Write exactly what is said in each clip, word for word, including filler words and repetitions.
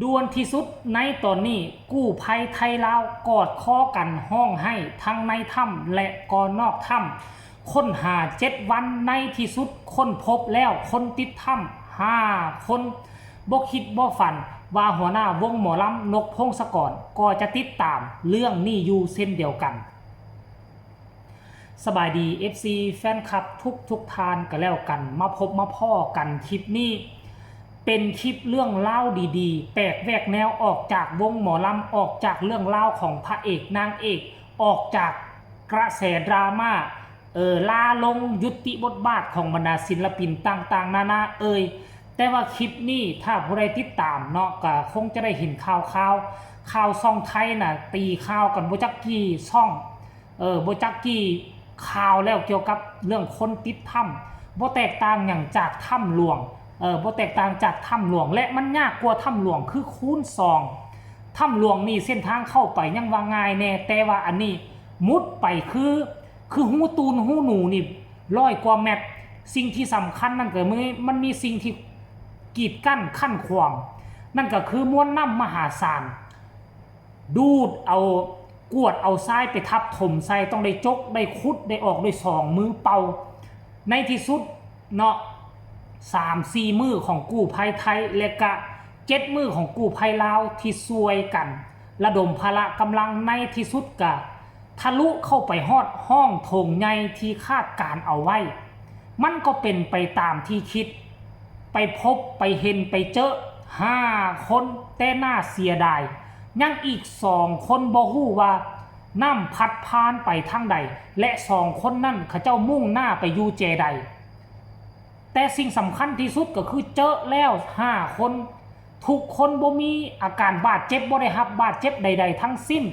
ด่วนที่สุดในตอนนี้ กู้ภัยไทยลาวกอดคอกันฮ้องไห้ทั้งในถ้ำและก็นอกถ้ำ ค้นหาเจ็ดวัน ในที่สุดค้นพบแล้วคนติดถ้ำห้าคน บ่คิดบ่ฝันว่าหัวหน้าวงหมอลำนกพงศกรก็จะติดตามเรื่องนี้อยู่เช่นเดียวกัน สบายดี เอฟซี แฟนคลับทุกทุกท่านก็แล้วกัน มาพบมาพ้อกันคลิปนี้ เป็นคลิปเรื่องราวดีๆ แปลกแหวกแนว ออกจากวงหมอลำ ออกจากเรื่องราวของพระเอกนางเอก ออกจากกระแสดราม่า เออ ลาลงยุติบทบาทของบรรดาศิลปินต่างๆ นานาเอ่ย แต่ว่าคลิปนี้ถ้าผู้ใดติดตามเนาะ ก็คงจะได้เห็นข่าวข่าว ข่าวช่องไทยน่ะ ตีข่าวกันบ่จักกี่ช่อง เออ บ่จักกี่ข่าวแล้วเกี่ยวกับเรื่องคนติดถ้ำ บ่แตกต่างหยังจากถ้ำหลวง เออ บ่แตกต่างจากถ้ำหลวง และมันยากกว่าถ้ำหลวงคือคูณสอง ถ้ำหลวงนี่เส้นทางเข้าไปยังว่าง่ายแน่ แต่ว่าอันนี้มุดไปคือ คือฮูตูนฮูหนูนี่ร้อยกว่าเมตร สิ่งที่สำคัญนั่นก็คือมันมีสิ่งที่กีดกั้นขั้นขวาง นั่นก็คือมวลน้ำมหาศาล ดูดเอากรวดเอาทรายไปทับถมใส่ ต้องได้จกได้ขุดได้ออกด้วยสองมือเปล่า ในที่สุดเนาะ สามสี่มื้อของกู้ภัยไทย และกะเจ็ดมื้อของกู้ภัยลาวที่ช่วยกัน ระดมพละกำลัง ในที่สุดกะทะลุเข้าไปฮอดห้องโถงใหญ่ที่คาดการเอาไว้ มันก็เป็นไปตามที่คิด ไปพบไปเห็นไปเจอห้าคน แต่น่าเสียดาย ยังอีกสองคนบ่ฮู้ว่าน้ำพัดผ่านไปทางใด และสองคนนั้นเขาเจ้ามุ่งหน้าไปอยู่แจใด แต่สิ่งสำคัญที่สุดก็คือเจอแล้วห้าคน ทุกคนบ่มีอาการบาดเจ็บ บ่ได้รับบาดเจ็บใดๆทั้งสิ้น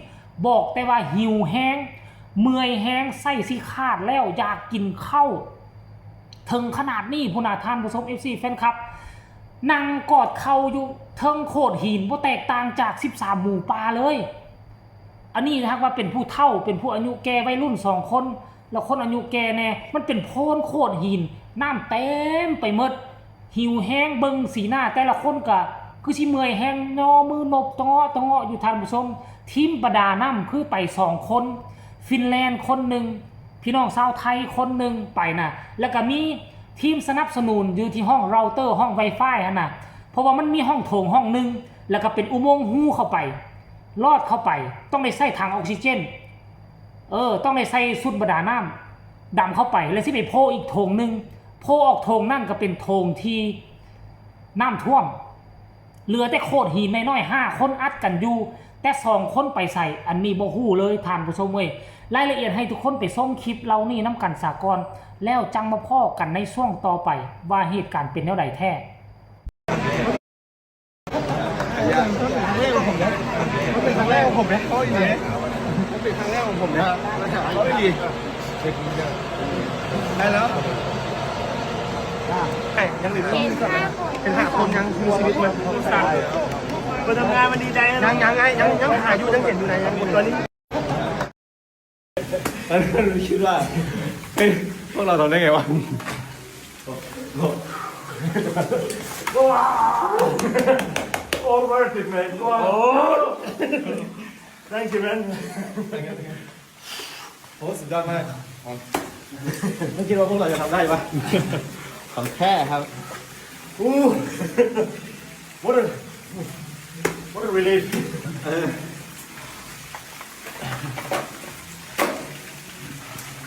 บอกแต่ว่าหิวแฮง เมื่อยแฮง ไส้สิขาดแล้ว อยากกินข้าว ถึงขนาดนี้พุ้นน่ะ ท่านผู้ชม เอฟซี แฟนคลับ นั่งกอดเข่าอยู่เทิงโขดหิน บ่แตกต่างจากสิบสามหมูป่าเลย อันนี้ถ้าหากว่าเป็นผู้เฒ่า เป็นผู้อายุแก่ วัยรุ่นสองคน แล้วคนอายุแก่แน่ มันเป็นโพนโขดหิน น้ำเต็มไปหมด หิวแฮง เบิ่งสีหน้าแต่ละคนก็คือสิเมื่อยแฮง ย่อมือนบตะเงาะตะเงาะอยู่ ท่านผู้ชม ทีมประดาน้ำคือไปสองคน ฟินแลนด์คนหนึ่ง พี่น้องชาวไทยคนหนึ่งไปนะ แล้วก็มีทีมสนับสนุนอยู่ที่ห้องเราเตอร์ ห้องไวไฟหั่นน่ะ เพราะว่ามันมีห้องโถงห้องหนึ่ง แล้วก็เป็นอุโมงค์ฮูเข้าไป ลอดเข้าไป ต้องได้ใส่ถังออกซิเจน เออ ต้องได้ใส่ชุดประดาน้ำ ดำเข้าไป แล้วสิไปโผล่อีกโถงหนึ่ง โผล่ออกโถงนั่นก็เป็นโถงที่น้ำท่วม เหลือแต่โขดหินน้อยๆ ห้าคนอัดกันอยู่ แต่สองคนไปใส อันนี้บ่ฮู้เลย ท่านผู้ชมเว้ย รายละเอียดให้ทุกคนไปชมคลิปเหล่านี้นำกันซะก่อน แล้วจั่งมาพ้อกันในช่วงต่อไป ว่าเหตุการณ์เป็นแนวใดแท้ มันเป็นครั้งแรกของผมนะมันเป็นครั้งแรกของผมนะเขาอยู่ไหนมันเป็นครั้งแรกของผมนะเขาอยู่ดีได้แล้วแต่ยังเหลือเพิ่มอีกก่อนนะเป็นห้าคนยังคือชีวิตมันสั่นมาทำงานมันดีใจนะยังยังไงยังยังหาอยู่ยังเห็นอยู่ไหนยังตอนนี้ ตอนนั้นคิดว่าเฮ้ยพวกเราทำได้ไงวะ All worth it, man. Wow. Thank you, man. โอ้สุดยอดมาก ไม่คิดว่าพวกเราจะทำได้ปะ ของแท้ครับ Ooh. What a what a relief.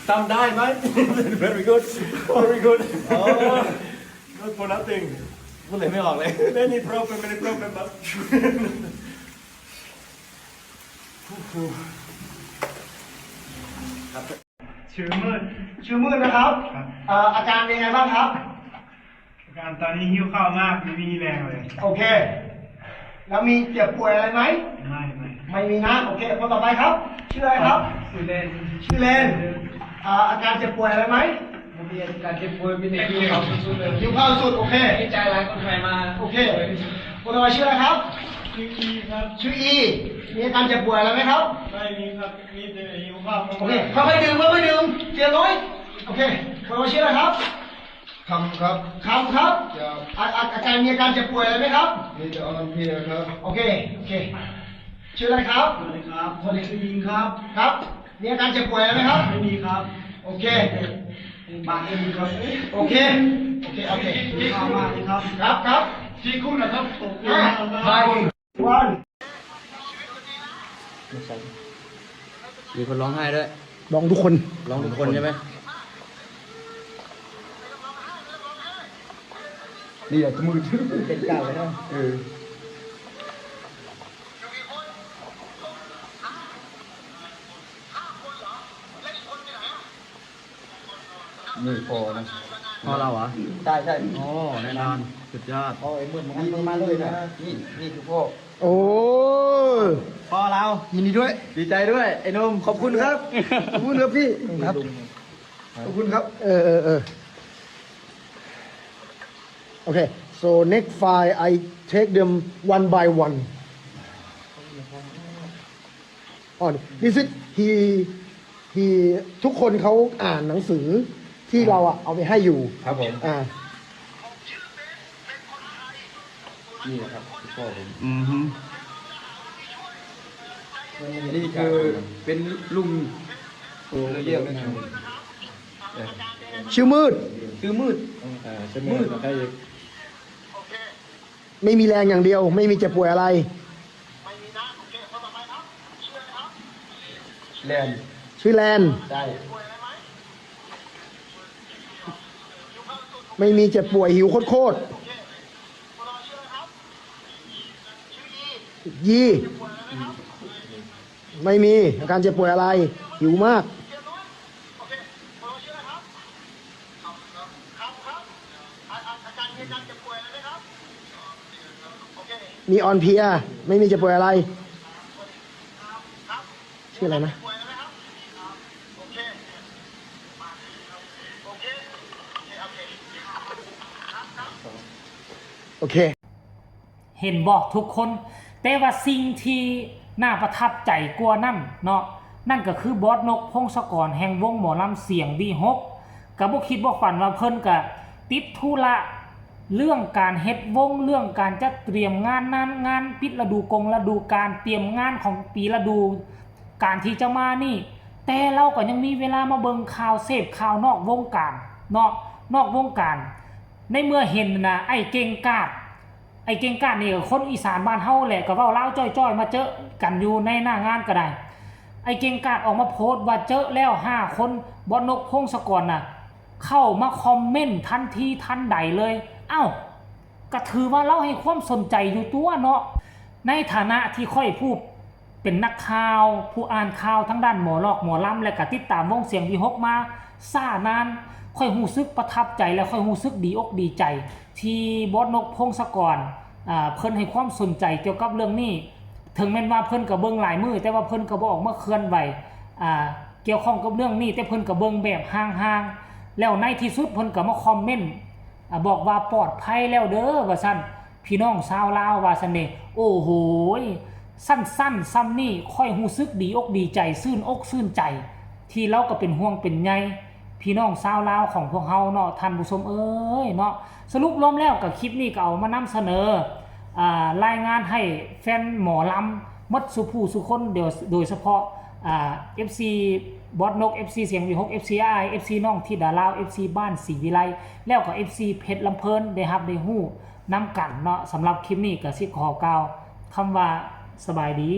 ทำได้ไหม Very good. Very good. อ๋อ Not for nothing. พูดเลยไม่ออกเลย Many problem, many problem, but ชื่อมืดชื่อมืดนะครับเอ่ออาการเป็นไงบ้างครับ อาการตอนนี้หิวข้าวมากไม่มีแรงเลย โอเค แล้วมีเจ็บป่วยอะไรไหม ไม่ไม่ ไม่มีนะ โอเค คนต่อไปครับ ชื่ออะไรครับ ชื่อเล่น ชื่อเลนอ่าอาการเจ็บป่วยอะไรไหม ไม่มีอาการเจ็บป่วยมีแต่หิวข้าวสุดๆเลย หิวข้าวสุด โอเค ดีใจร้านคนไทยมา โอเค คนต่อไปชื่ออะไรครับ ชื่ออีครับ ชื่ออี มีอาการเจ็บป่วยอะไรไหมครับ ไม่มีครับมีแต่หิวข้าว โอเค ค่อยๆดื่ม ค่อยๆดื่มเตียงน้อย โอเค คนต่อไปชื่ออะไรครับ คำครับ คำครับ ครับ อาอาอาจารย์มีอาการเจ็บป่วยอะไรไหมครับ มีแต่อ่อนเพลียครับ โอเค โอเค ชื่ออะไรครับ สวัสดีครับผมชื่อยิงครับ ครับ มีอาการเจ็บป่วยอะไรไหมครับ ไม่มีครับ โอเค บางเอ็นครับ โอเค โอเค โอเค ข้าวมากเลยครับ ครับครับ ที่คุณนะครับตก อ่ะ บาย วัน มีคนร้องไห้ด้วย ร้องทุกคน ร้องทุกคนใช่ไหม นี่แหละมือถือ เป็นเก่าแล้ว เออนี่พอนะ พ่อเราเหรอ ใช่ใช่ โอ้แน่นอนสุดยอด พ่อไอ้มืดมันมาเลยนะนี่นี่คือพ่อ โอ้ พ่อเรา ยินดีด้วย ดีใจด้วย ไอ้หนุ่มขอบคุณครับ ขอบคุณครับพี่ครับ ขอบคุณครับ เออเออเออ okay, so next five I take them one by one. Oh, this is he he ทุกคนเขาอ่านหนังสือที่เราอะเอาไปให้อยู่ ครับผม อ่า นี่นะครับพ่อผม อืมฮึ นี่คือเป็นลุงเรียกนะ ชื่อมืด ชื่อมืด เออชื่อมืดแล้วใครอีก ไม่มีแรงอย่างเดียว ไม่มีเจ็บป่วยอะไร แลน ชื่อแลน ได้ ไม่มีเจ็บป่วย หิวโคตรๆยี่ ไม่มีอาการเจ็บป่วยอะไร หิวมาก มีอ่อนเพลีย ไม่มีเจ็บป่วยอะไร ชื่ออะไรนะ โอเค เห็นบอกทุกคน แต่ว่าสิ่งที่น่าประทับใจกว่านั่นเนาะ นั่นก็คือบอสนกพงศกรแห่งวงหมอลำเสียงวีหก ก็บ่คิดบ่ฝันว่าเพิ่นก็ติดธุระเรื่องการเฮ็ดวง เรื่องการจัดเตรียมงานนั้นงานปิดฤดูกงฤดูกาล เตรียมงานของปีฤดูกาลที่จะมานี่ แต่เราก็ยังมีเวลามาเบิ่งข่าวเสพข่าวนอกวงการเนาะ นอกวงการ ในเมื่อเห็นนะไอ้เก่งกาด ไอ้เก่งกาดนี่ก็คนอีสานบ้านเฮาแหละ ก็เว้าลาวจ้อยๆ มาเจอกันอยู่ในหน้างานก็ได้ ไอ้เก่งกาดออกมาโพสต์ว่าเจอแล้วห้าคน บอสนกพงศกรน่ะ เข้ามาคอมเมนต์ทันทีทันใดเลย เอ้า ก็ถือว่าเราให้ความสนใจอยู่ตัวเนาะ ในฐานะที่ข้อยผู้เป็นนักข่าว ผู้อ่านข่าวทางด้านหมอลอกหมอลำ และก็ติดตามวงเสียงวีหกมาซ่านาน ข้อยรู้สึกประทับใจและข้อยรู้สึกดีอกดีใจ ที่บอสนกพงศกร อ่า เพิ่นให้ความสนใจเกี่ยวกับเรื่องนี้ ถึงแม้นว่าเพิ่นก็เบิ่งหลายมื้อ แต่ว่าเพิ่นก็บ่ออกมาเคลื่อนไหว อ่า เกี่ยวข้องกับเรื่องนี้ แต่เพิ่นก็เบิ่งแบบห่างๆ แล้วในที่สุดเพิ่นก็มาคอมเมนต์ อ่า บอกว่าปลอดภัยแล้วเด้อ ว่าซั่น พี่น้องชาวลาว ว่าซั่นเด้ โอ้โหย สั้นๆ ซ่ำนี่ข้อยรู้สึกดีอกดีใจ ซื่นอกซื่นใจ ที่ลาวก็เป็นห่วงเป็นใยพี่น้องชาวลาวของพวกเฮาเนาะ ท่านผู้ชมเอ้ยเนาะ สรุปรวมแล้วก็คลิปนี้ก็เอามานำเสนอ อ่า รายงานให้แฟนหมอลำหมดสู่ผู้สู่คน โดย โดยเฉพาะ อ่า เอฟซี บอสนก เอฟซี เสียงวีหก เอฟซี อ้าย เอฟซี น้องธิดาลาว เอฟซี บ้านศรีวิไล แล้วก็ เอฟซี เพชรลำเพลิน ได้รับได้ฮู้นำกันเนาะ สำหรับคลิปนี้ก็สิขอกล่าวคำว่าสบายดี